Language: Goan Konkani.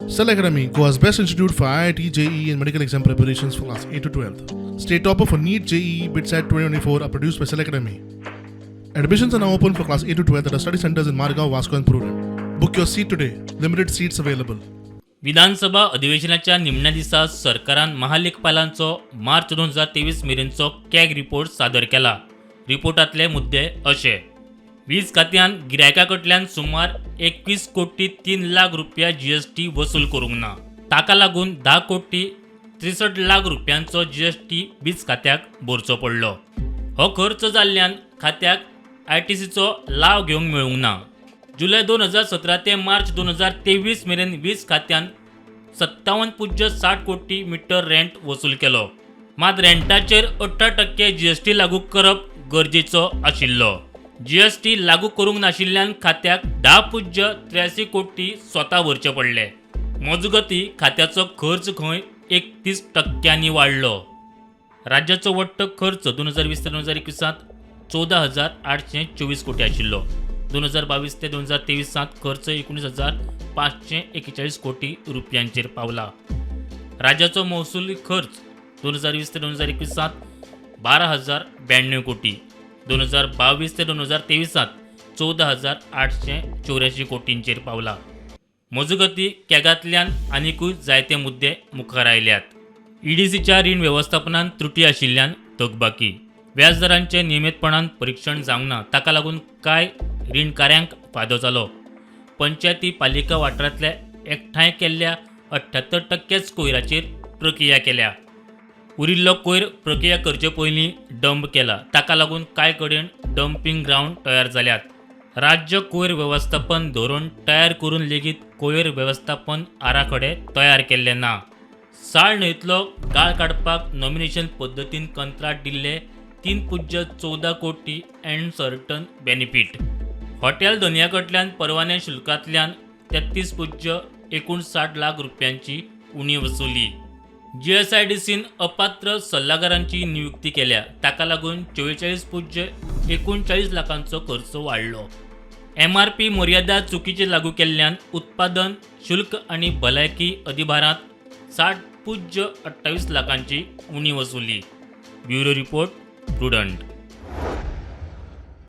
Cell Academy, Goa's best institute for IIT, JEE, and medical exam preparations for class 8 to 12. State topper for NEET, JEE, BITSAT 2024 are produced by Cell Academy. Admissions are now open for class 8 to 12 at our study centers in Margao, Vasco, and Prudent. Book your seat today. Limited seats available. विधानसभा अधिवेशनाच्या निमण्या दिसा सरकारान महालेखपालांचो मार्च 2023 मेरेनचो कॅग रिपोर्ट सादर केला. रिपोर्टांतले मुद्दे अशे: वीज खात्यान गिरायका कडल्यान सुमार 21 कोटी 3 लाख रुपया जीएसटी वसूल करूंक ना. ताका लागून 10 कोटी 63 लाख रुपयांचो जीएसटी वीज खात्याक भरचो पडलो. हो खर्च जाल्ल्यान खात्याक आयटीसीचो लाव घेवंक मेळूंक ना. जुलय 2017 ते मार्च 2023 मेरेन वीज खात्यान 57.60 कोटी मिटर रेंट वसूल केलो. मात रेंटाचेर 18% जीएसटी लागू करप गरजेचो आशिल्लो. जीएसटी लागू करूंक नाशिल्ल्यान खात्याक 10.83 कोटी स्वता भरचे पडले. मजगती, खात्याचो खर्च खंय 31 टक्क्यांनी वाडलो. राज्याचो वट्ट खर्च 2020 ते 2021सांत 14,824 कोटी आशिल्लो. 2022 ते 2023सांत खर्च 19,541 कोटी रुपयांचेर पावला. राज्याचो महसुली खर्च 2020 ते 2021सांत 12,092 कोटी, 2022 ते 2023सांत 14,884 कोटींचेर पावला. मजगती, कॅगांतल्यान आनिकूय जायते मुद्दे मुखार आयल्यात. ईडीसीच्या रीण वेवस्थापनान त्रुटी आशिल्ल्यान थकबाकी, व्याजदरांचें नियमीतपणान परिक्षण जावंक ना. ताका लागून कांय रीणकाऱ्यांक फायदो जालो. पंचायती, पालिका वाठारांतल्या एकठांय केल्ल्या 78 टक्केच कोयराचेर प्रक्रिया केल्या. उरिल्लो कोयर प्रक्रिया करचे पयलीं डंप केला. ताका लागून कांय कडेन डंपींग ग्रावंड तयार जाल्यात. राज्य कोयर वेवस्थापन धोरण तयार करून लेगीत कोयर वेवस्थापन आराखडे तयार केल्ले ना. साळ न्हंयतलो गाळ काडपाक नॉमिनेशन पद्दतीन कंत्राट दिल्ले 3.14 कोटी अँड सर्टन बेनिफीट. हॉटेल धनया कडल्यान परवाने शुल्कांतल्यान 33.59 लाख रुपयांची उणी वसुली. जीएसआयडीसीन अपात्र सल्लागारांची नियुक्ती केल्या. ताका लागून 44.39 लाखांचो खर्च वाडलो. एमआरपी मर्यादा चुकीचे लागू केल्ल्यान उत्पादन शुल्क आनी भलायकी अधिभारांत 60.28 लाखांची उणी वसुली. Bureau report, Prudent.